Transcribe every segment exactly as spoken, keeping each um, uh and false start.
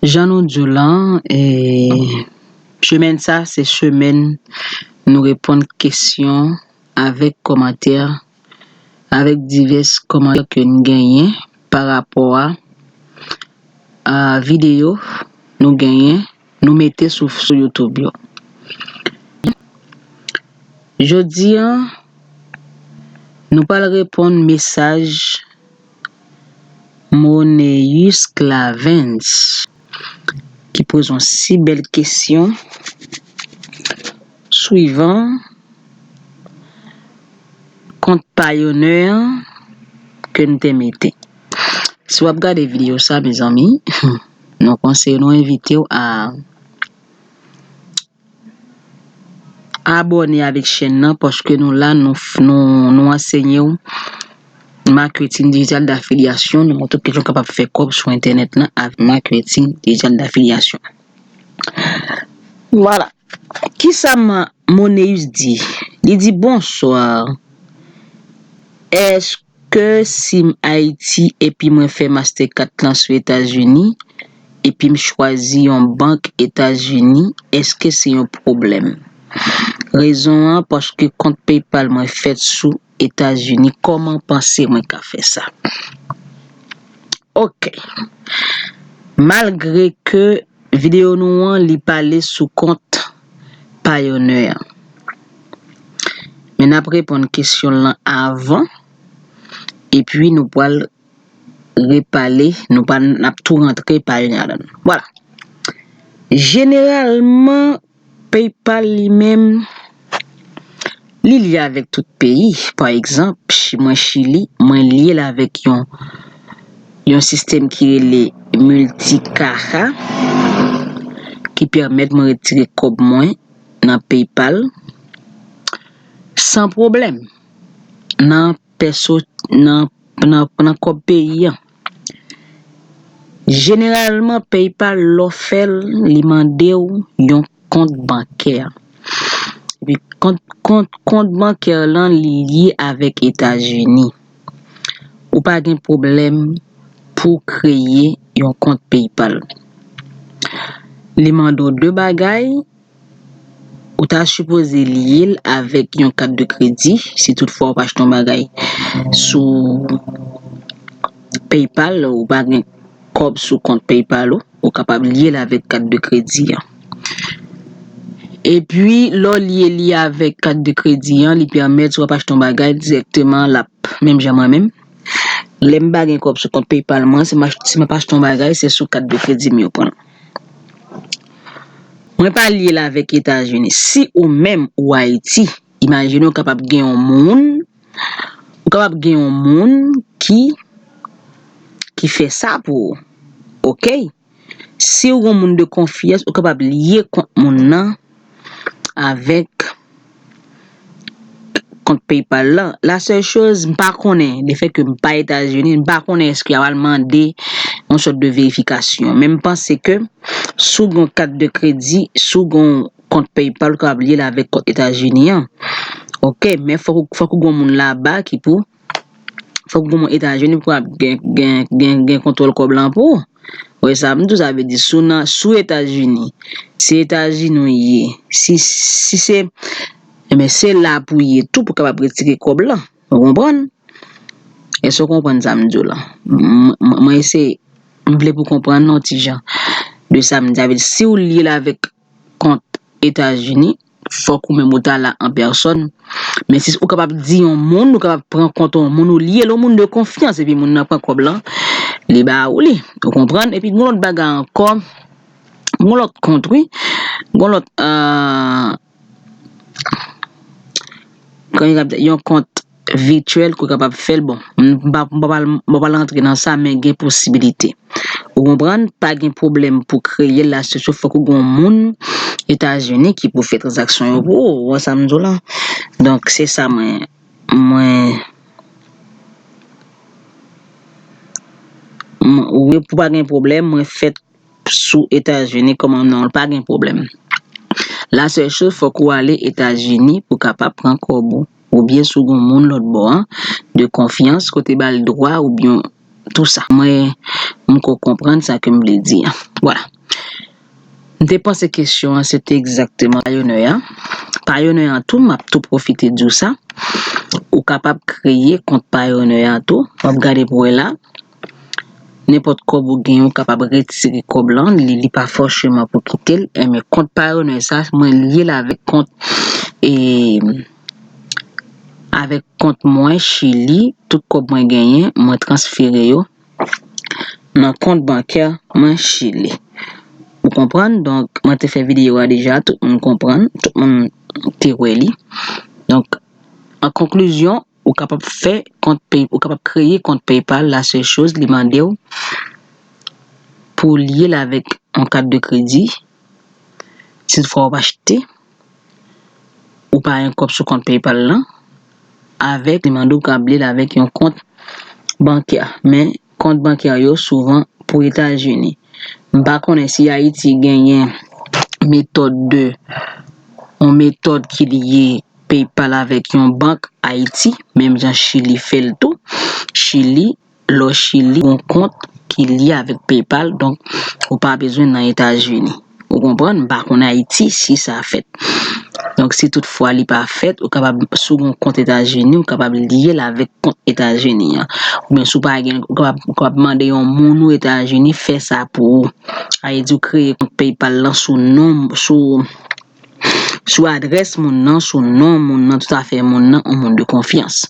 Jan nou di w la, e, semèn sa, se semèn nou reponn kesyon avèk kòmantè, avèk divès kòmantè ke n genyen pa rapò a, a videyo nou genyen, nou mete sou, sou YouTube yo. Jodi a, nou pral reponn mesaj Moneus Clavens, ki poze yon si bèl kesyon swivan kont Payoneer ke m te mete. Si w ap gade videyo sa, mezanmi, nou konseye, nou envite w a abòne avèk chèn nan, paske nou la, nou, nou, nou ansenye w maketing dijital dafiliyasyon, nou montre w kijan w kapab fè kòb sou entènèt lan avèk maketing dijital dafiliyasyon. Vwala. Kisa Ma-, Moneus di? Li di, "Bonswa. Èske si m Ayiti epi mwen fè Mastercard lan sou Etazini, epi m chwazi yon bank Etazini, èske se yon pwoblèm?" Rezon an, paske kont PayPal mwen fèt sou Etazini. Kòman panse mwen ka fè sa? Ok. Malgre ke videyo nou an, li pale sou kont Payoneer. Men n ap reponn kesyon lan avan, epi nou pral repale, nou pral, n ap tou rantre Payoneer ladan l. Vwala. Jeneralman, PayPal li menm, li lye avèk tout peyi. Pa egzanp, chi-, mwen Chili, mwen lye l avèk yon, yon sistèm ki rele Multicaja, ki pèmèt mwen retire kòb mwen nan PayPal san pwoblèm nan pèso, nan, nan, nan kòb peyi an. Jeneralman, PayPal, lè w fè l, li mande w yon kont bankè. Epi kont, kont, kont bankè lan, li lye avèk Etazini. Ou pa gen pwoblèm pou w kreye yon kont PayPal. Li mande w de bagay, ou ta sipoze lye l avèk yon kat de kredi, si toutfwa w pa achte yon bagay sou PayPal, ou pa gen kòb sou kont PayPal ou, ou kapab lye l avèk kat de kredi an. Epi, lè w lye li avèk kat de kredi an, li pèmèt si w ap achte yon bagay dirèkteman, l ap menm jan mwen menm. Lè m pa gen kòb sou kont PayPal mwen, si m ach-, si m ap achte yon bagay, se sou kat de kredi m yo pran l. Mwen pa lye l avèk Etazini. Si ou menm ou Ayiti, imajine w kapab gen yon moun, ou kapab gen yon moun ki, ki fè sa pou ou. Ok? Si w gen yon moun de konfyans, ou kapab lye kont moun nan avèk kont PayPal lan. La sèl choz, m pa konnen, lefètke m pa Etazini, m pa konnen èske y a pral mande yon sòt de verifikasyon. Men m panse ke si w gen yon kat de kredi, si w gen yon kont PayPal, ou kapab lye l avèk kont Etazini an. Ok, men fòk, fòk ou gen yon moun laba ki pou fòk gen moun Etazini pou ap gen, gen, gen, gen kontwòl kòb lan pou ou. Ou wè sa m di w, sa vle di si w nan, si w Etazini, si Etazini w ye, si, si se, enben, se la pou w ye tou pou w kapab retire kòb lan. Ou konprann? Èske w konprann sa m di w la? M, m, mwen eseye, m vle pou w konprann yon ti jan de sa m di. Sa vle di, si w lye l avèk kont Etazini, fòk ou menm ou ta la an pèsòn. Men si ou kapab di yon moun, ou kapab pran kont yon moun, ou lye l yon moun de konfyans, epi moun nan pran kòb lan, li ba ou li. Ou konprann? Epi gon lòt bagay ankò, gon lòt kont, wi. Gon lòt, euh, kòman yo ap di, yon kont vityèl ke w kapab fè l. Bon, m pa, m pa pral, m pa pral rantre nan sa, men gen posibilite. Ou konprann? Pa gen pwoblèm pou kreye l la, se sou fòk ou gen yon moun Etazini ki pou fè tranzaksyon yo pou ou. Ou wè sa m di w la? Donk, se sa mwen, mwen, mwen, wi, pou pa gen pwoblèm, mwen fèt sou Etazini kòman non, pa gen pwoblèm. La sèl choz, fòk ou ale Etazini pou kapab pran kòb ou. Oubyen si w gen yon moun lòt bò an, de konfyans, ke w te ba l dwa, oubyen tou sa. Mwen, m ko konprann sa ke m vle di a. Vwala. M te panse kesyon an se te egzakteman Payoneer a. Payoneer an tou, m ap tou pwofite di w sa. Ou kapab kreye kont Payoneer a tou. W ap gade pou wè la. Nenpòt kòb ou genyen, ou kapab retire kòb lan. Li, li pa fòseman pou kite l. Enben, kont Payoneer sa, mwen lye l avèk kont, e, avèk kont mwen Chili. Tout kòb mwen genyen, mwen transfere yo nan kont bankè mwen Chili. Ou konprann? Donk, mwen te fè videyo a deja, tout moun konprann, tout moun te wè li. Donk, an konklizyon, ou kapab fè kont Pay, ou kapab kreye kont PayPal, la sèl choz li mande w pou w lye l avèk yon kat de kredi. Si toutfwa w ap achte, ou pa gen kòb sou kont PayPal lan, avèk, li mande w kab lye l avèk yon kont bankè. Men, kont bankè yo souvan pou Etazini. M pa konnen si Ayiti genyen metòd de, yon metòd ki lye PayPal avèk yon bank Ayiti, menm jan Chili fè l tou. Chili, lè w Chili, yon kont ki lye avèk PayPal, donk ou pa bezwen nan Etazini. Ou konprann? M pa konn Ayiti si sa fèt. Donk, si toutfwa li pa fèt, ou kapab, si w gen yon kont Etazini, ou kapab lye l avèk kont Etazini an. Oubyen si w pa gen, ou kapab, ou kapab mande yon moun ou Etazini fè sa pou ou. Sa vle di w kreye kont PayPal lan sou non, sou, sou adrès moun nan, sou non moun nan, tout afè moun nan, yon moun de konfyans.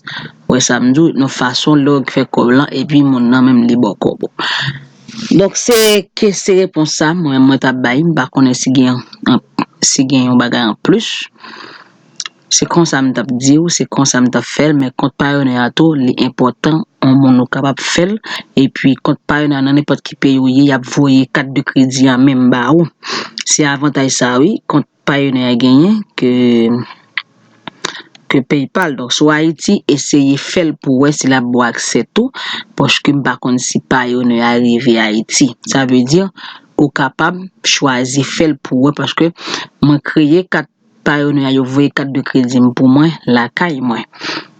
Ou wè sa m di w, yon fason lè w fè kòb lan, epi moun nan menm li ba w kòb ou. Donk, se ke se repons sa, mwen, mwen t ap bay, m pa konnen si gen, an, si gen yon bagay an plis. Se konsa m t ap di w, se konsa m t ap fè l, men kont Payoneer a tou, li enpòtan, yon moun ou kapab fè l, epi kont Payoneer a nan nenpòt ki peyi w ye, y ap voye kat de kredi an menm ba ou. Se avantaj sa, wi, kont Payoneer a genyen ke, ke PayPal. Donk, si w Ayiti, eseye fè l pou w wè si l ap ba w aksè tou, paske m pa konn si Payoneer a rive Ayiti. Sa vle di, ou kapab chwazi fè l pou w wè, paske mwen kreye kat Payoneer a, yo voye kat de kredi m pou mwen lakay mwen.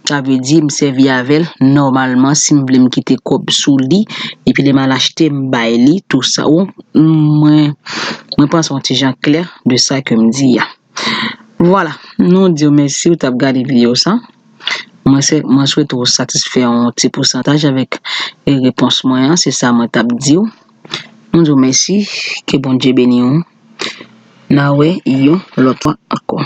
Sa vle di, m sèvi avè l nòmalman, si m vle m kite kòb sou li, epi lè m al achte, m bay li, tou sa. Ou, mwen, mwen panse yon ti jan klè de sa ke m di a. Vwala, nou di w mèsi ou t ap gade videyo sa. Mwen se, mwen swete w satisfè yon ti pousantaj avèk, e, repons mwen an, se sa mwen t ap di w. Nou di w mèsi, ke Bondye beni w. N a wè yon lòt fwa ankò.